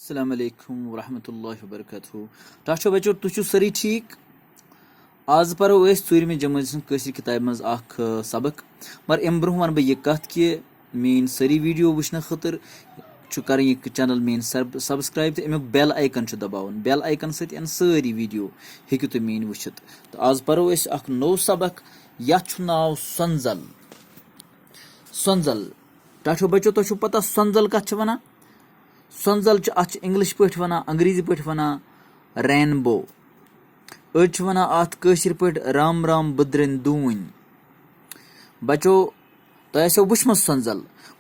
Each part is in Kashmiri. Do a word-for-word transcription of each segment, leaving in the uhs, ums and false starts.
السلام علیکم ورحمۃ اللہ وبرکاتہ۔ ٹاٹھو بچو، تُہۍ چھِو سٲری ٹھیٖک؟ آز پرو أسۍ ژوٗرمہِ جمٲژ ہٕنٛز کٲشرِ کِتابہِ منٛز اکھ، آ، سبق۔ مگر اَمہِ برٛونٛہہ وَنہٕ بہٕ یہِ کَتھ کہِ میٛٲنۍ سٲری video وٕچھنہٕ خٲطرٕ چھُ کَرٕنۍ یہِ channel میٛٲنۍ سب-، subscribe تہٕ اَمیُک bell icon چھُ دباوُن۔ Bell icon سۭتۍ یِن سٲری video، ہیٚکِو تُہۍ میٛٲنۍ وٕچھِتھ۔ تہٕ آز پرو أسۍ اکھ نوٚو سبق، یَتھ چھُ ناو سۄنزل۔ سۄنزل۔ ٹاٹھو بچو، تۄہہِ چھُو پتہ سۄنزل کَتھ چھِ وَنان؟ سۄنزل چھِ، اَتھ چھِ English پٲٹھۍ وَنان، انگریزی پٲٹھۍ وَنان rainbow۔ أڑۍ چھِ وَنان اَتھ کٲشِر پٲٹھۍ رام رام بٕدرِنۍ دوٗنۍ۔ بچو، تۄہہِ آسیو وٕچھمٕژ سۄنزل۔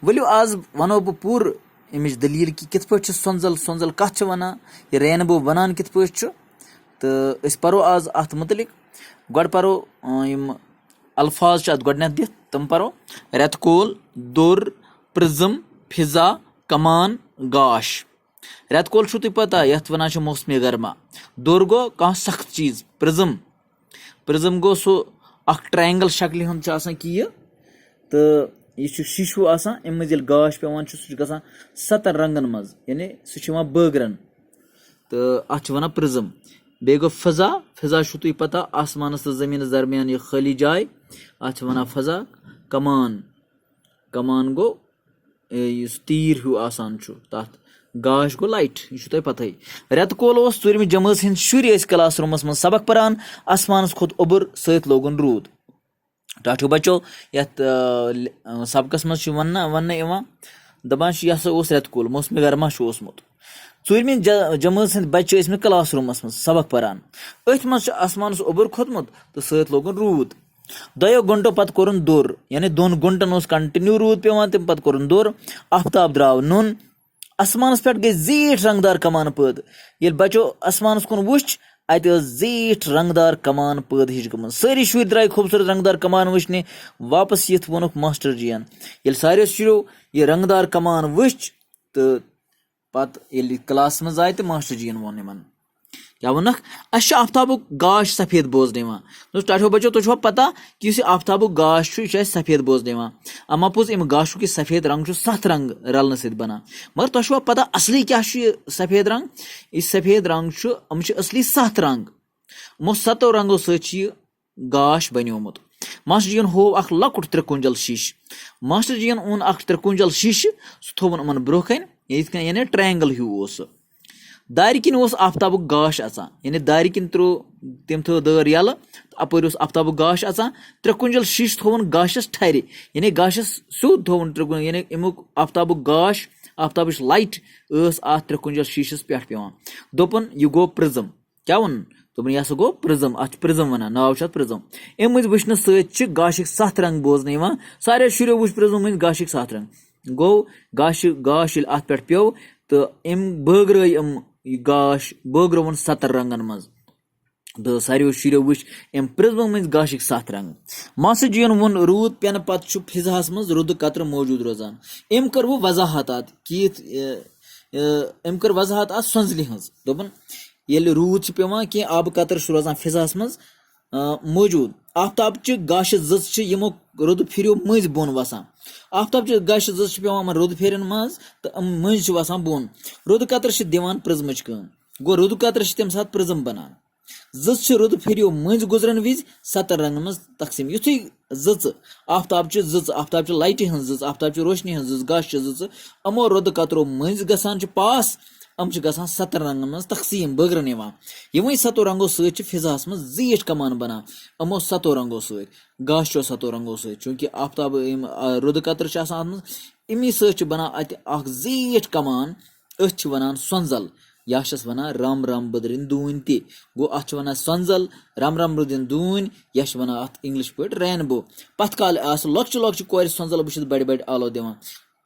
ؤلِو، آز وَنو بہٕ پوٗرٕ اَمِچ دٔلیٖل کہِ کِتھ پٲٹھۍ چھِ سۄنزل، سۄنزل کَتھ چھِ وَنان، یہِ rainbow بَنان کِتھ پٲٹھۍ چھُ۔ تہٕ أسۍ پَرو آز اَتھ مُتعلِق۔ گۄڈٕ پَرو، اۭں، یِم الفاظ چھِ اَتھ گۄڈٕنٮ۪تھ دِتھ، تِم پَرو۔ رٮ۪تہٕ کول، دوٚر، prism، فضا، کمان، گاش۔ رٮ۪تہٕ کول چھُو تُہۍ پَتہ، یَتھ وَنان چھِ موسمِ گرما۔ دوٚر گوٚو کانٛہہ سخت چیٖز، prism۔ Prism گوٚو سُہ اَکھ triangle شکلہِ ہُنٛد چھُ آسان کہِ یہِ، تہٕ یہِ چھُ شیٖشوٗ آسان، اَمہِ منٛز ییٚلہِ گاش پٮ۪وان چھُ، سُہ چھُ گژھان ستَن رنٛگَن منٛز، یعنی سُہ چھُ یِوان بٲگرَن، تہٕ اَتھ چھِ وَنان prism۔ بیٚیہِ گوٚو فضا، فضا چھُو تُہۍ پَتہ، آسمانَس تہٕ زٔمیٖنَس درمیان یہِ خٲلی جاے، اَتھ چھِ وَنان فضا۔ کمان، کمان گوٚو، اے، یُس تیٖر ہیوٗ آسان چھُ تَتھ۔ گاش گوٚو light، یہِ چھُو تۄہہِ پَتہٕے۔ رٮ۪تہٕ کول اوس، ژوٗرمہِ جمٲژ ہٕنٛدۍ شُرۍ ٲسۍ class roomس منٛز سبق پَران، آسمانَس کھوٚت اوٚبُر، سۭتۍ لوگُن روٗد۔ ٹاٹھیو بچو، یَتھ، آ، لِ-، آ، سبقس منٛز چھُ وننہٕ، وننہٕ یِوان، دپان چھُ، یہِ ہسا اوس رٮ۪تہٕ کول، موسمِ گرما چھُ اوسمُت۔ ژوٗرمہِ ج-، جمٲژ ہٕنٛدۍ بچہِ چھِ ٲسمٕتۍ class roomس منٛز سبق پران۔ أتھۍ منٛز چھُ آسمانس اوٚبُر کھوٚتمُت تہٕ سۭتۍ لوگُن روٗد۔ دۄیو گنٹو پتہٕ کوٚرُن دوٚر، یعنی دۄن گنٹن اوس continue روٗد پٮ۪وان، تَمہِ پتہٕ کوٚرُن دوٚر۔ آفتاب درٛاو نوٚن۔ آسمانس پٮ۪ٹھ گٔے زیٖٹھ رنٛگدار کمان پٲدٕ۔ ییٚلہِ بچو آسمانس کُن وُچھ، اتہِ ٲس زیٖٹھ رنٛگدار کمان پٲدٕ ہِش گٔمٕژ۔ سٲری شُرۍ درٛاے خوٗبصوٗرت رنٛگدار کمان وٕچھنہِ۔ واپس یِتھ ووٚنُکھ ماسٹر جِین۔ ییٚلہِ ساروِیو شُرٮ۪و یہِ رنٛگدار کمان وٕچھ، تہٕ پتہٕ ییٚلہِ class منٛز آے تہٕ ماسٹر جِین ووٚن یِمن، کیٛاہ ووٚنکھ؟ "اَسہِ چھُ آفتابُک گاش سفید بوزنہٕ یِوان۔" دوٚپُس، "ٹاٹھیو بچو، تۄہہِ چھُوا پتہ کہِ یُس یہِ آفتابُک گاش چھُ، یہِ چھُ اَسہِ سفید بوزنہٕ یِوان؟ اما پوٚز، اَمہِ گاشُک یہِ سفید رنٛگ چھُ ستھ رنٛگ رلنہٕ سۭتۍ بنان۔ مگر تۄہہِ چھُوا پتہ، اصلی کیٛاہ چھُ یہِ سفید رنٛگ؟ یہِ سفید رنٛگ چھُ، یِم چھِ اصلی ستھ رنٛگ۔ یِمو ستو رنٛگو سۭتۍ چھُ یہِ گاش بنیومُت۔" ماسٹر جِین ہوو اکھ لۄکُٹ ترٛےٚ کُنجل شیٖشہٕ۔ ماسٹر جِین اوٚن اکھ ترٛےٚ کُنجل شیٖشہٕ، سُہ تھووُن یِمن برٛونٛہہ کنہِ، یِتھ کٔنۍ، یعنی triangle ہیوٗ اوس سُہ۔ دارِ کِنۍ اوس آفتابُک گاش اژان، یعنی دارِ کِنۍ ترٛوو، تٔمۍ تھٲو دٲر یَلہٕ تہٕ اَپٲرۍ اوس آفتابُک گاش اژان۔ ترٛےٚ کُنجل شیٖشہٕ تھووُن گاشَس ٹھرِ، یعنی گاشَس سیوٚد تھووُن ترٛےٚ کُن-، یعنی اَمیُک آفتابُک گاش، آفتابٕچ light ٲس اَتھ ترٛےٚ کُنجل شیٖشَس پٮ۪ٹھ پٮ۪وان۔ دوٚپُن، "یہِ گوٚو prism۔" کیٛاہ ووٚن؟ دوٚپُن، "یہِ ہسا گوٚو prism، اَتھ چھُ prism وَنان، ناو چھُ اَتھ prism۔" اَمہِ مٔنٛزۍ وٕچھنہٕ سۭتۍ چھِ گاشِکۍ ستھ رنٛگ بوزنہٕ یِوان۔ ساروِیو شُرٮ۪و وٕچھ prism مٔنٛزۍ گاشِکۍ ستھ رنٛگ۔ گوٚو، گاشہِ، گاش ییٚلہِ اَتھ پٮ۪ٹھ پیوٚو، تہٕ أمۍ بٲگرٲے یِم یہِ گاش، بٲگرٲوُن ستن رنٛگن منٛز۔ تہٕ ساروِیو شُرٮ۪و وٕچھ أمۍ prism مٔنٛزۍ گاشِکۍ ستھ رنٛگ۔ ماسٹر جِین ووٚن، "روٗد پٮ۪نہٕ پتہٕ چھُ فضاہس منٛز روٗدٕ قطرٕ موجود روزان۔" أمۍ کٔر وۄنۍ وضاحت اَتھ کہِ یِتھ، ٲ، أمۍ کٔر وضاحت اَتھ سۄنٛزلہِ ہٕنٛز۔ دوٚپُن، ییٚلہِ روٗد چھُ پٮ۪وان، کینٛہہ آبہٕ قطرٕ چھُ روزان فضاہس منٛز، آ، موجود۔ آفتاب چہِ گاشہِ زٕژ چھِ یِمو روٗدٕ پھِریو مٔنٛزۍ بۄن وسان۔ آفتاب چہِ گاشہِ زٕژ چھِ پٮ۪وان یِمن روٗدٕ پھیرٮ۪ن منٛز تہٕ یِم مٔنٛزۍ چھِ وسان بۄن۔ روٗدٕ قطرٕ چھِ دِوان prismٕچ کٲم۔ گوٚو، روٗدٕ قطرٕ چھِ تَمہِ ساتہٕ prism بنان۔ زٕژ چھِ روٗدٕ پھِریو مٔنٛزۍ گُزرن وِزِ ستن رنٛگن منٛز تقسیٖم۔ یُتھُے زٕژٕ، آفتاب چہِ زٕژٕ، آفتاب چہِ لایٹہِ ہٕنٛز زٕژ، آفتاب چہِ روشنی ہٕنٛز زٕژ، گاشہِ چہِ زٕژٕ، یِمو روٗدٕ قطرو مٔنٛزۍ گژھان چھِ pass، یِم چھِ گژھان ستن رنٛگن منٛز تقسیٖم، بٲگرن یِوان۔ یِموٕے ستو رنٛگو سۭتۍ چھِ فضاہس منٛز زیٖٹھ کمان بنان، یِمو ستو رنٛگو سۭتۍ، گاشو ستو رنٛگو سۭتۍ۔ چوٗنٛکہِ آفتاب، یِم، آ، روٗدٕ قطرٕ چھِ آسان اتھ منٛز، اَمی سۭتۍ چھِ بنان اتہِ اکھ زیٖٹھ کمان، أتھۍ چھِ ونان سۄنٛزل۔ یا چھِس ونان رم رم بٕدرِنۍ دوٗنۍ تہِ۔ گوٚو، اتھ چھِ ونان سۄنٛزل، رم رم بٕدرِنۍ دوٗنۍ، یا چھِ ونان اتھ English پٲٹھۍ rainbow۔ پتھ کالہِ آسہٕ لۄکچہِ لۄکچہِ کورِ سۄنٛزل وٕچھِتھ بڑِ بڑِ آلو دِوان۔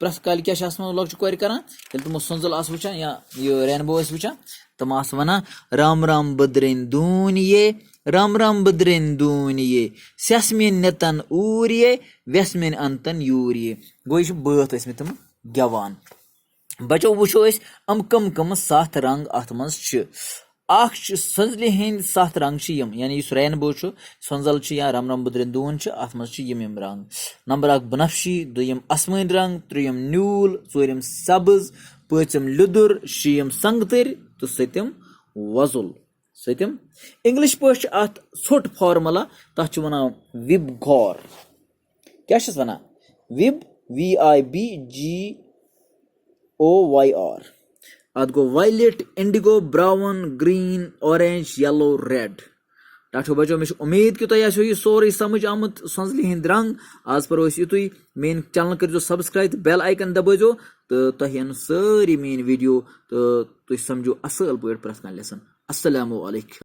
پرٛٮ۪تھ کالہِ کیٛاہ چھِ آسان لۄکچہِ کورِ کران؟ ییٚلہِ تِمو سۄنٛزل آسہٕ وٕچھان یا یہِ rainbow ٲسۍ وٕچھان، تِم آسہٕ ونان، "رم رم بٕدرِنۍ دوٗنۍ یے، رم رم بٕدرِنۍ دوٗنۍ یے، سٮ۪س میٛٲنۍ نٮ۪تن اوٗرۍ یے، وٮ۪س میٛٲنۍ انتن یوٗرۍ یے۔" گوٚو، یہِ چھِ بٲتھ ٲسۍ مٕتۍ تِم گٮ۪وان۔ بچو، وٕچھو أسۍ یِم کم کم ستھ رنگ اتھ منٛز چھِ۔ اکھ چھِ سۄنٛزلہِ ہٕنٛدۍ ستھ رنگ چھِ یِم، یعنی یُس rainbow چھُ، سۄنٛزل چھِ یا رم رم بٕدرِنۍ دوٗنۍ چھِ، اتھ منٛز چھِ یِم یِم رنگ۔ نمبر اکھ بنفشی، دوٚیِم آسمٲنۍ رنگ، ترٛیٚیِم نیوٗل، ژوٗرِم سبز، پٲژِم لیٚدُر، شیٚیِم سنگتٕرۍ تہٕ سٔتِم وۄزُل۔ سٔتِم، انگلش پٲٹھۍ چھِ اتھ ژھوٚٹ فارمولا، تتھ چھِ ونان وِب گور۔ کیٛاہ چھِس ونان؟ وِب، V I B G O Y R۔ اتھ گوٚو violet, indigo, brown, green, orange, yellow, red۔ ٹاٹھو بچو، مےٚ چھِ اُمید کہِ تۄہہِ آسیو یہِ سورُے سمجھ آمُت، سۄنٛزلہِ ہِنٛدۍ رنٛگ۔ آز پرو أسۍ یِتُے۔ میٛٲنۍ channel کٔرۍزیو subscribe تہٕ bell icon دبٲیزیو، تہٕ تۄہہِ یِن سٲری میٛٲنۍ video تہٕ تُہۍ سمجھو اصل پٲٹھۍ پرٛٮ۪تھ کانٛہہ lesson۔ السلام علیکم۔